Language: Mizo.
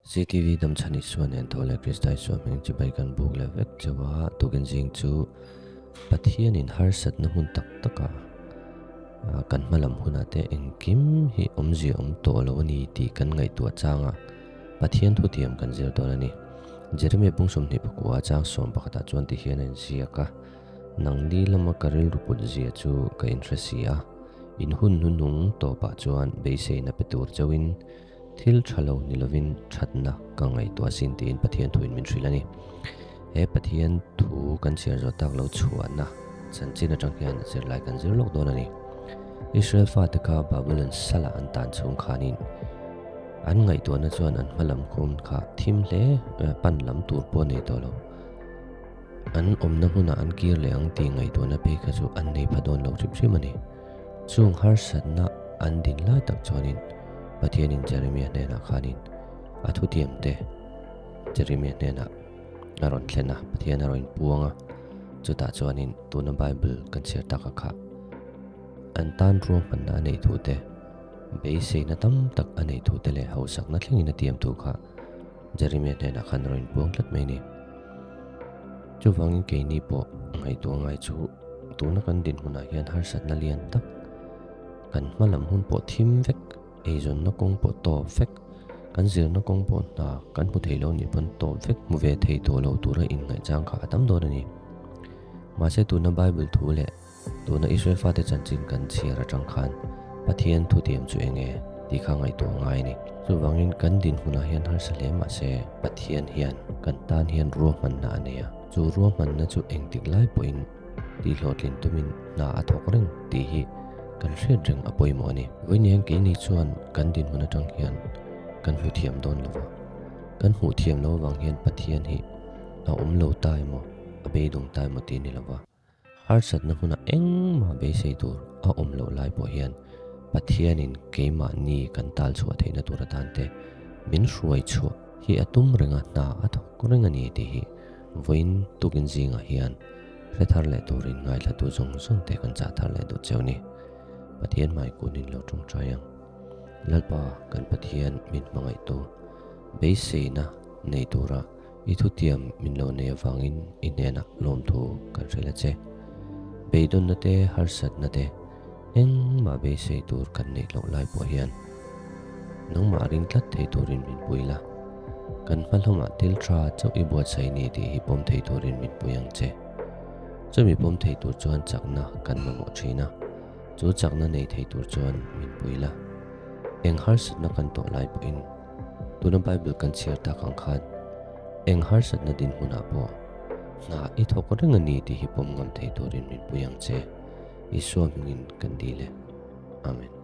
CTV Damchhan Isua nen tho leh Krista Isua hming chibai kan buk leh vek chauh a, tukin zing chu Pathianin harsatna hmun tak taka kan hmalam hunah te engkim hi awmzia awm tawh lo a ni tih kan ngaihtuah changa Pathian thutiam kan zir dawn a ni. Jeremia bung 24 chang 11 ah chuan ti hian a inziak a, Nangni lama ka rilru put zia chu ka inhre si a, in hun hnuhnung tawpah chuan beiseina pe tur chauhin Thil tha lo ni lovin thatna ka ngaihtuah sin tiin Pathian thuin min hrilh a ni. He Pathian thu kan chhiar zawh tak lo chhuahna chanchin atang hian zirlai kan zir lawk dawn a ni. Israel fate kha Babylon salah an tan chhung khanin an ngaihtuahna chuan an hma lam khum kha thim hle pan lam tur pawh a nei tawh lo. An awmna hmunah an kir leh ang tih ngaihtuahna phei kha chu an nei pha dawn lo hrim hrim a ni. Chung harsatna an din lai tak chuanin Pathianin Jeremia hnenah khanin a thutiamte Jeremia hnenah a rawn thlen a, Pathian a rawn inpuang a, chutah chuanin tuna Bible kan chhiar taka kha an tan ruahmanna a neih thu te, beiseina tam tak a neih thu te leh hausakna thlengin a tiam thu kha Jeremia hnenah khan a rawn inpuang tlat mai a ni. Chuvangin keini pawh ngaihtuah ngai chu tuna kan dinhmunah hian harsatna lian tak kan hma lam hun pawh thim vek, eizawnna kawng pawh tawp vek, kan zirna kawng pawh hna kan hmu thei lo nih pawn tawp vek hmu ve thei tawh lo tura inngaih chang kha a tam dawn a ni. Mahse tuna Bible thu leh Tuna Israel fate chanchin kan chhiar atang khan Pathian thutiam chu eng nge tih kha ngaihtuah ngai a ni. Chuvangin kan dinhmunah hian harsa hle mah se Pathian hian kan tan hian ruahmanna a nei a, chu ruahmanna chu engtik lai pawhin tihhlawhtlin tumin hna a thawk reng tih hi kan hriat reng a pawimawh a ni. Vawiin hian keini chuan kan dinhmun atang hian kan hmu thiam dawn lo va, kan hmuh thiam loh avang hian Pathian hi a awm lo ta emaw, a beidawng ta emaw tih a ni lo va. Harsatna hmunah engmah beisei tur a awm loh lai pawh hian Pathianin keimahni kan tal chhuah theihna tur atan te min hruai chhuah hi a tum reng a, hna a thawk reng a ni tih hi vawiin tukin zingah hian hre thar leh turin ngaithlatu zawng zawng te kan chah thar leh duh cheu ni. Pathian hmaikunin lo tawngtai ang. Lalpa kan Pathian min hmangaihtu beiseina nei tura I thutiam min lo nei avangin i hnenah lawmthu kan hrilh a che. Beidawnna te, harsatna te, engmah beisei tur kan neih loh lai pawh hian nangmah ring tlat thei turin min pui la. Kan hma hlawmah thil tha chauh i buatsaih ni tih hi pawm thei turin min pui ang che. Chumi pawm thei tur chuan chakna kan mamawh thin a, chu chakna nei thei tur chuan min pui la. Eng harsatna kan tawh lai pawhin Tuna Bible kan chhiar tak ang khan eng harsatna dinhmunah pawh hna i thawk reng a ni tih hi pawm ngam thei turin min pui ang che. Isua hmingin kan dil e. Amen.